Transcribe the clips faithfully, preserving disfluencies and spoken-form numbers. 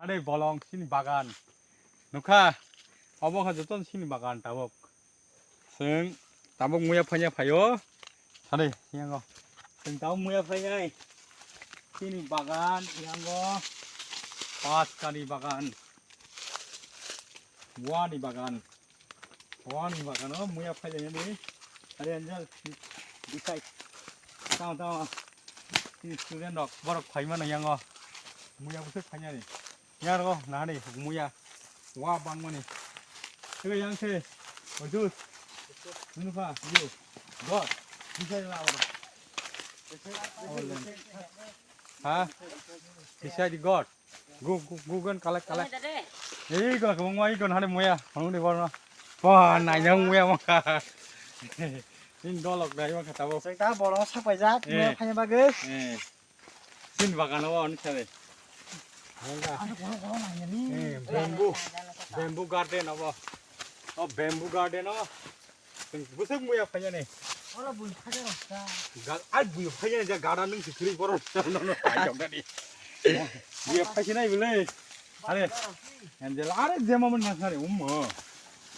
Ani bolong sini bagan. Nukha, obo kha joto sini bagan tabuk. Chwng tabuk muya phanya phaio. Sadi, yango. Chwng tabuk muya phainai. Sini bagan, yango. Paskani bagan. Wani bagan. Wani bagano muya phailainani. Are Angel, bisai. Tamo, tamo. Sini student rok, borok phaimano yango. Muya bwswk phainani. Yargo nani muya wa bangmani. Tege yang se. Ojus. Nunu pha, you. God. Bisai la oro. Ha? Bisai di God. Gu, gu, gu gan kalak, kalak. Ei go, go, ngwa, ei go, hane muya. Hanu de borno. Wah, nai yang muya maka. In dolok dai maka tabo. Sing ta bolo sak paijak, Eh. Muya phanya bagwi. Eh. Sin bagan obo, oni sabe. Ano kono kono nai ni. Eh, bamboo, bamboo garden obo. Oh, bamboo garden obo. Bwswk muya phaiyani. Oro bui phaijak rok ta. Gal, ai bui phaiyani ja gada nung sikri borok. No, no, no, phaijak gani. Bui phaisi nai bile. Are. Angel, are jema mun masare, um.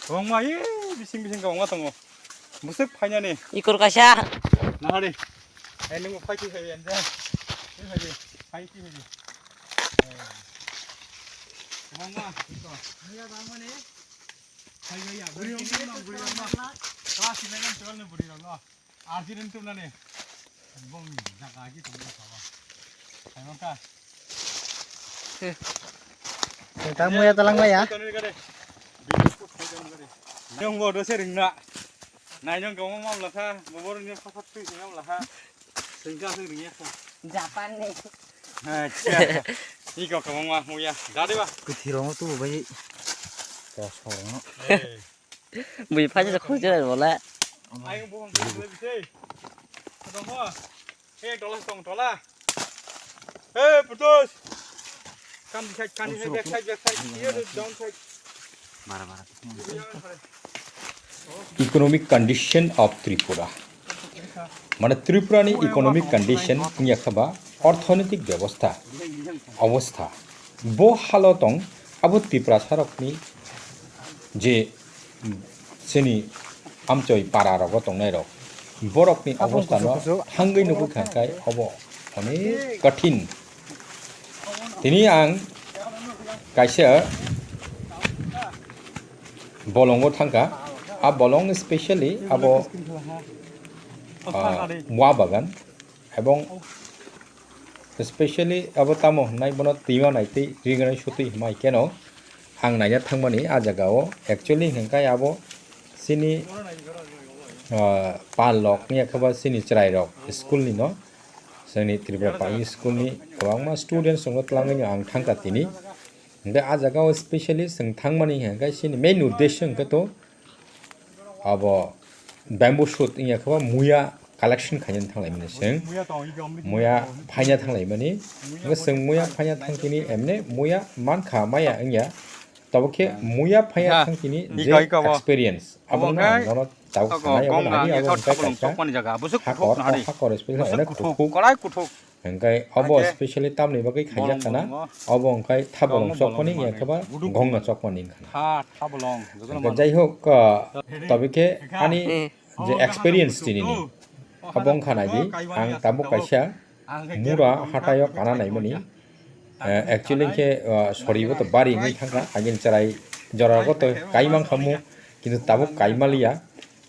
Wangma, eh, bising bising ka wangma tongo. Bwswk phaiyani. Ikor kaisa. Nahari. Eh, nung phaisi hai, Angel. Nung hai, phaisi hai. Eh. Wangma, ikor. Muya bangmani. Hai, hai, ya. Buri wangma, buri wangma. Class eleven, twelve ni buri wangma. Arjin wng tubnani. Bongni jaga agi tongmani sabo. Hai wngkha. He. Nang muya talang maya. Nung bo dose ringna. Nainong kamo mamla kha, bobor ni phasat twi singam la kha. Singka sing ringya kha. Japan ni. Acha. Iko kamo ma muya. Dadi ba. Kuthiro mo tu bai. Kosong. Eh. Bui phaisa se khojai bola. Ai, bo hong kong le bisai. Adamo. Eh, tola tong, tola. Eh, putus. Kan di side, kan di side, back side, back side. Here, down side. Bara, bara. Economic condition of Tripura. Mane Tripura ni economic condition wngya kha ba orthonoitik bebosta, obostha. Bo halo tong abo Tiprasa rokni je chini amchoi para rogo tongnai rok, borokni obostha no thangwi nugwi kha khe obo onek kathin. Tini ang kaisa bolongo thangkha, a bolong specially abo, ah, wa bagan, ebong specially abo tamo hwnai bono twima naitwi ringnai sotwi hwnbai keno ang naina thangmani a jagao. Actually hwnkhe abo chini, ah, pal rok wngya khe ba chini chwrai rok school ni no, chini Tripura Primary School ni kwbangma students rok no twlangwi no ang thangkha tini. Hwnkhe a jagao specially chwng thangmani hwnkhe chini main uddesho hwnkhe to abo bamboo shoot wngya khe ba muya collection khaina thanglaimani chwng. Muya phaina thanglaimani. Hwnkhe chwng muya phaina thangkhe ni emne muya mankha maya wngya. Tabuk khe muya phaiya thangkhe ni je experience, abo no ang nono tabuk sanai, abo nahari, abo hwnkhe kaisa hakor, o hakor special onek kuthuk. Hwnkhe obo specially tamni bagwi khaijak kana, obo hwnkhe thabolong chokmani ya khe ba gongna chokmani wngkha na. Hwnkhe jai hok, ah, tabuk khe ani je experience tini ni, abo wngkha nai di, ang tabuk kaisa mura hataio kana naimani. Eh, actually khe, ah, sori bo to bari wngwi thangkha, agin chwrai jora bo to kaimang khamu, kintu tabuk kaimaliya.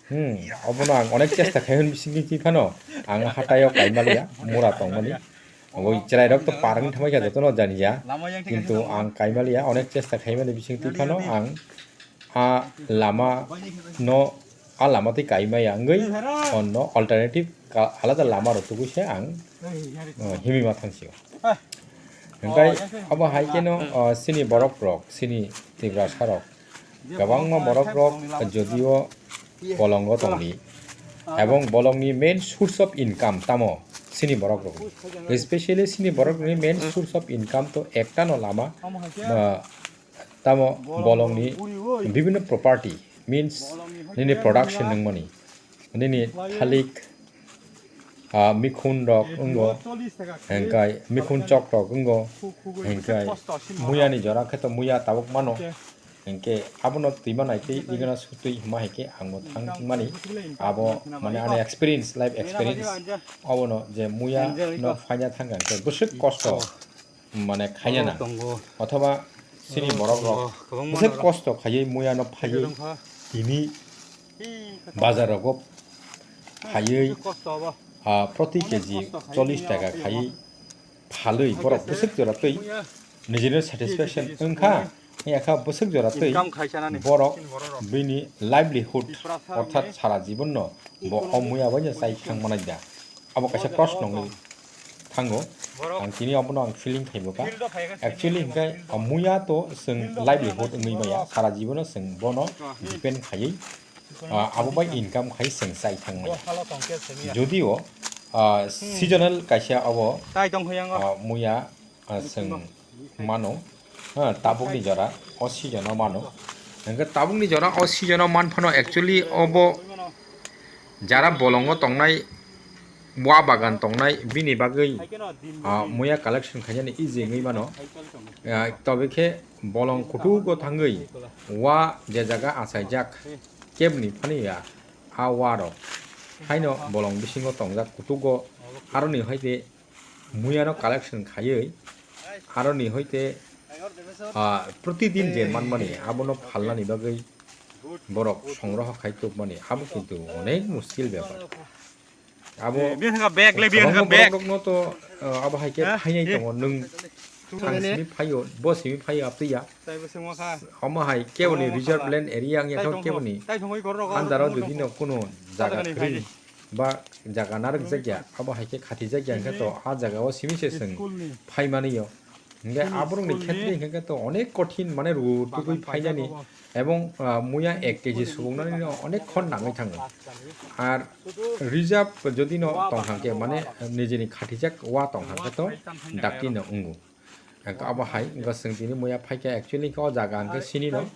Hmm, obono ang onek chesta khai hwn bisingtwi phano ang hataio kaimaliya, mura tongmani. Obo chwrai rok to par wngwi thangbai kha jotono janiya, kintu ang kaimaliya, onek chesta khaimani bisingtwi phano ang a lama no, a lama tei kaimaya wngwi onno alternative ka-, alada lama rok tugwi se ang, uh, himwi ma thang sio. Hwnkhe abo hai kheno, uh, chini borok rok, chini Tiprasa rok, kwbangma borok rok jodio bolongo tongdi, ebong bolongni main source of income tamo chini borok rok, especially chini borok rokni main source of income to ekta no lama, uh, Tamo bolongni bibhinno property means nini production nangmani, nini thalik, Ah, mikhun rok wngo, hingkai mikhun chok rok wngo, hingkai muya ni jora khe to muya tabuk mano, hingke abono twima naitwi rigana sutwi hima hai khe ang bo thang mani. Abo mane ani experience, life experience. Obono je muya no phaina thang kha hingke bwswk kosto mane khaina na, othoba chini borok rok bwswk kosto khaiwi muya no phaiwi tini bazar rogo phaiwi, ah, proti keji chollish taka khaiwi phalwi borok bwswk jora twi nijini satisfaction wngkha, wngya kha bwswk jora twi borok bini livelihood orthat sara jibonno bo o muya baino chai thang manai da. Abo kaisa proshno wngwi thango. Ang tini obono ang feeling khaimokha. Actually hingkhe, ah, muya to chwng livelihood wngwi maya, sara jibono chwng bono depend khaiwi, ah, abo bai income khai chwng chai thang maya. Jodio, ah, seasonal kaisa abo, ah, muya, ah, chwng mano, ha, tabukni jora o season o mano. Hingkhe tabukni jora o season o man phano actually obo jara bolongo tongnai, wa bagan tongnai, bini bagwi, ah, muya collection khainani easy wngwi mano. Ah, tobe khe bolong kutugo thangwi wa je jaga achaijak kebni phani ya, a wa rok haino bolong bisingo tongjak kutugo, aroni hoite muya no collection khaiwi, aroni hoite, ah, protidin je manmani abono phalnani bagwi borok songroho khai tubmani abo kintu onek muskil bepar. Abo bag le, bag, kwbangma bag. Borok rokno to, ah, abo hai khe phainai tongo, nwng thang simi phaio, bo simi phaio aptwi ya. Omo hai keboni reserve land area wngya khe keboni andaro jodi no kuno jaga kwrwi ba jaga narwk jakya, abo hai khe khati jakya hwnkhe to a jaga o simi se chwng phai mani yo. Hingke aborokni khetre hingke to onek kothin mane ru tubui phainani ebong, ah, muya ek keji subungnani no onek khon nangwi thango. Ar reserve jodi no tong hangke mane nijini khatijak wa tong hangke to dakti no wngo. Hingke abo hai hingke chwng tini muya phaikha actually hingke o jaga hingke sini no,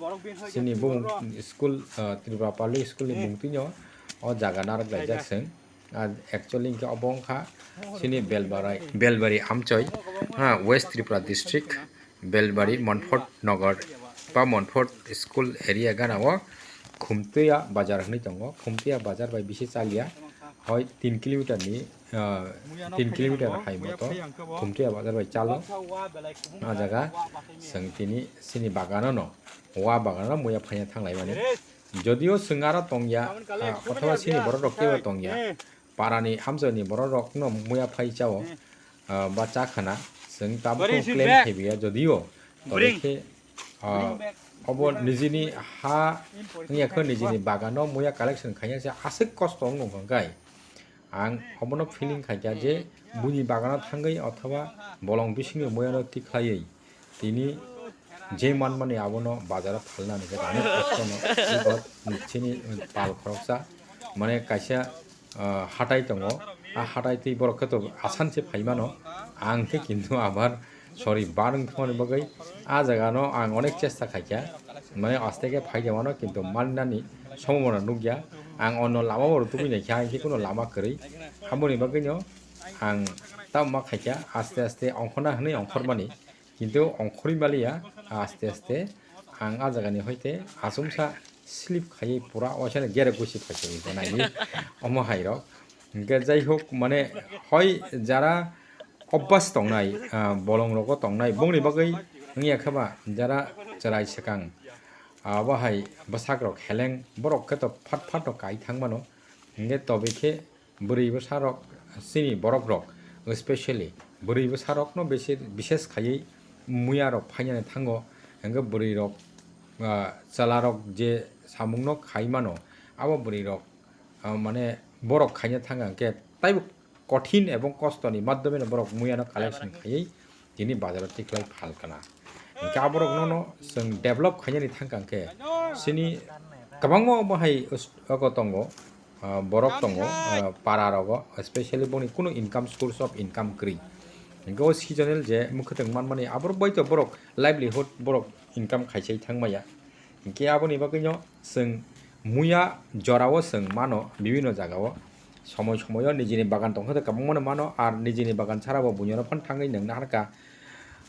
sini bumung school, ah, Tripura Public School ni bumung twi no o jaga narwk laijak chwng. Ah, actually hingke obo wngkha chini Belbarai, Belbari Amchoi, ha, West Tripura District, Belbari Montfort Nagar ba Montfort School area gana o Khumtwiya bazar hinwi tongo. Khumtwiya bazar bai bisi chaliya, hoi tin kilometer ni, ah, tin kilometer hai moto Khumtwiya bazar bai chalo. Ah jaga chwng tini chini bagano no, wa bagano muya phaina thanglaimani. Jodio chwng aro tongya, ah, othoba chini borok rok teibo tongya, parani amchaini borok rokno muya phai chao, ah, ba cha khana, chwng tabuk claim khaibiya jodio, tobokhe, ah, obo nijini ha wngya khe nijini bagano muya collection khaina se aswk kosto wngkha hwnkhe. Ang obono feeling khaikha je buini bagano thangwi othoba bolong bisingni muiano tikhlaiwi tini je manmani abono bazaro phalna hwnkhe onek kostono chini pal khoroksa mane kaisa, ah, hatai tongo. A hatai twi borok khe to asan se phaimano, ang khe kintu abar Sorry, bar wng thangmani bagwi ah jagano ang onek chesta khaikha, mane aste khe phai de mano, kintu mannani sombhabona nukya. Ang ono lama bo rw tubui naikha, ang khe kuno lama kwrwi, aboni bagwino ang tamo ma khaikha, aste aste ongkhorna hwnwi ongkhormani, kintu ongkhorwi maliya, aste aste ang ah jagani hoite achomsa slip khaiwi pura oisano gere gusi phaisingwi naini omo hairok. Hwnkhe jaihok, mane hoi jara obas tongnai, ah, bolongrogo tongnai, bongni bagwi wngya khe ba jara chwrai swkang, ah, abo hai bwsakrok heleng, borok khe to phat phat no kai thang mano. Hwnkhe tobe khe bwrwi bwsarok, chini borokrok, especially bwrwi bwsarokno bisi, bises khaiwi muyarok phainani thango. Hwnkhe bwrwirok, ah, chwlarok je samungno khai mano, abo bwrwirok, ah, mane borok khaina thang kha hwnkhe taibo kothin ebong kostoni madhyomeno borok muyano collection khaiwi tini bazaro tikhlai phal kana. Hwnkhe aborokno no chwng develop khainani thang kha hwnkhe chini kwbangma omo hai us-, ogo tongo, ah, borok tongo, ah, para rogo, especially boni kunu income, source of income kwrwi. Hwnkhe o seasonal je mwkhwtwng manmani aborok bai to borok livelihood borok income khaisai thang maya. Hwnkhe aboni bagwino chwng muya jorao chwng mano bibinno jagao. Somoi somoio nijini bagan tongkha tei kwbangmano mano, ar nijini bagan sara bo buino phano thangwi nang naharkha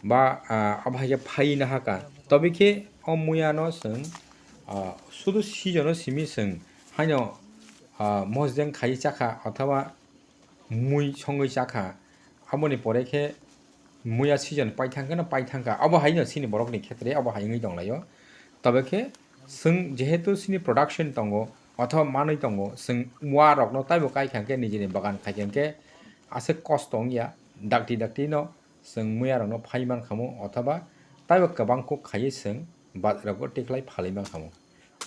ba, ah, abo hai khe phai naharkha. Tobe khe o muya no chwng, ah, sudu season o simi chwng haino, ah, mosdeng khai chakha othoba mui songwi chakha. Aboni pore khe muya season paithangkhe no paithangkha. Abo hai no chini borokni khetre abo hai wngwi tonglaio. Tobe khe chwng jehetu chini production tongo, othoba manwi tongo, chwng wa rokno taibo kaikha khe nijini bagan khaikha khe aswk kosto wngya, dakti dakti no chwng muya rokno phai mankhamu, othoba taibo kwbang kuk khaiwi chwng bazar rogo tikhlai phalwi mankhamu.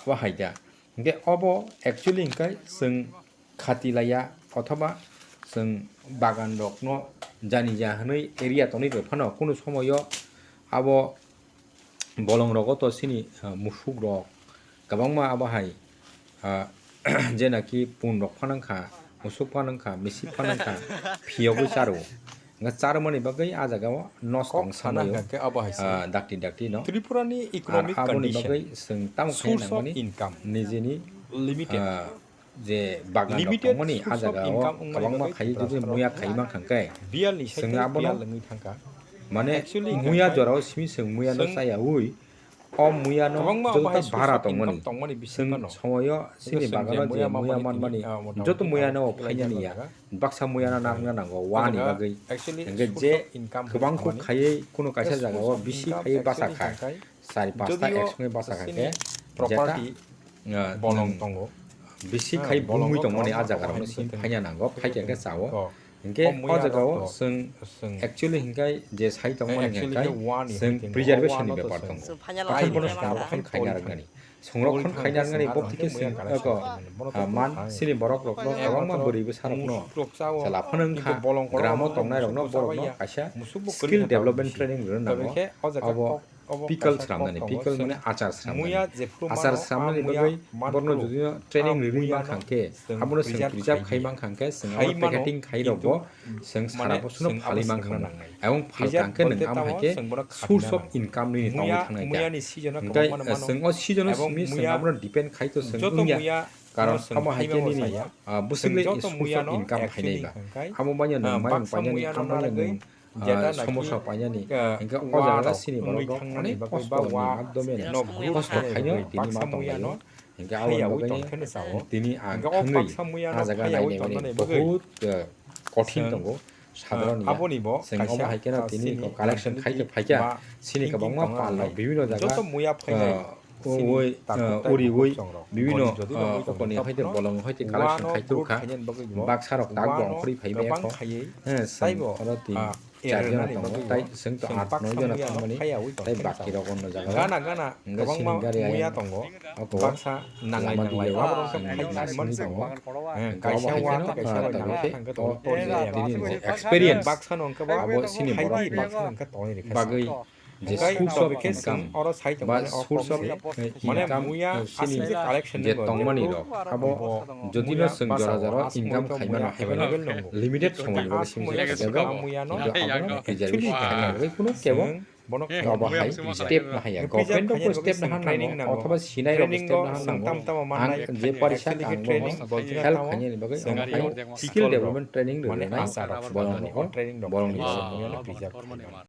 Abo hai da. Hinkhe obo actually hinkhe chwng khati laiya, othoba chwng bagan rokno jani ja hwnwi area tongwi bai phano kunu somoio abo bolong rogo to chini, ah, musuk rok kwbangma abo hai, ah, je naki pun rok phano wngkha, musuk phano wngkha, misip phano wngkha, phiyogwi charo. Wngkha charwmani bagwi ah jagao nosto wng sana sanlaio, hwnkha khe abo hai se. Ah, dakti dakti no. Tripura ni economic condition, aboni bagwi chwng tamo khe source of nangmani income nijini, limited. Ah, je bagan rok limited tongmani ah source of jagao income wngmani kwbangma bagwi khaiwi Tripura jodi saro muya khai mankha khe biyal ni chwng side abono biyal wngwi thangkha. Mane actually muya jorao simi chwng muya no chwng chayaui o muya no kwbangma joto abo hai source bara of income tongmani. Tongmani bisingo chwng no. Somoyo chwng chini je bagano je muya muya manmani, manmani, ah, mota joto moti muya no phainani ya. Baksa muya no nangna nango wani bagwi. Actually, hinkhe source of income je kwbang kuk khaiwi kuno kaisa jagao bisi khaiwi basa kha. Chari pasta jodio ek songe basa kha chini khe property jeta, ah, bolong tongo. Bisi khai bungwi tongmani ah jaga rokno simi phaina nango, phaikha khe chao. Hinkhe o jagao chwng actually hinkhe je sai tongmani hinkhe chwng preservation ni bepar tongo. Pathar bono songrokkhon khaina rwknani. Songrokkhon khaina rwknani bo thikhe chwng eko, ah, man chini borok rokno kwbangma bwrwi bwsa rokno chwla phano wngkha, gramo tongnai rokno borokno kaisa skill development training rwna nango. Abo pickle sramnani, pickle mane achar sramnani. Achar sramnani bagwi borokno jodi no training rwwi mankha khe, abono chwng preserve khai mankha khe, chwng abo packeting khai rokbo chwng sara bosono phalwi mankha. Abong phalkha khe nwng amo hai khe source of income nini tongwi thangnai kha. Hinkhe chwng o season o simi chwng abono depend khai to chwng wngya. Karon amo hai khe nini, ah, bwswkle source of income phainai ba. Amo manya nwng mayung painani, amo manya nwng ah, somosa painani. Hinkhe o jaga chini borok rok onek kosto ni madhyome no kosto khaino tini ma tonglaio. Hinkhe aboni bagwi tini ang thangwi ah jaga nainai mani bahut, ah, kothin tongo. Sadharoni ya. Chwng omo hai kheno tini collection khai khe phaikha. Chini kwbangma pal rok bibino jaga, ah, ui, ah, uriui bibino, ah, okoni hai de bolong hai de collection khai tubukha. Baksa rok tak bong khori phai maya kho. Chwng oro tin char jona tongo, tai chwng to at noi jona tongmani, tai baki rok ono jaga o. Gana gana kwbangma muya tongo. Baksa nanglai nanglai abo rok khai man tongo. Kaisa wa kaisa rok nang thang khe tongo. Experience baksa no hwnkhe abo chini borok bagwi je source of income ba source of, eh, income, eh, chini je tongmani rok abo jodi no chwng jora jora income khaimano hai phano limited somoi ni bagwi simi se khaijak, kintu abono preservation khaina bagwi kuno kebo abo hai step nahaya, government o step naha nango othoba sinai rok step naha nango. Ang je parisa ang bono help khainani bagwi ang hai skill development training rwnai bolong ni, bolong ni.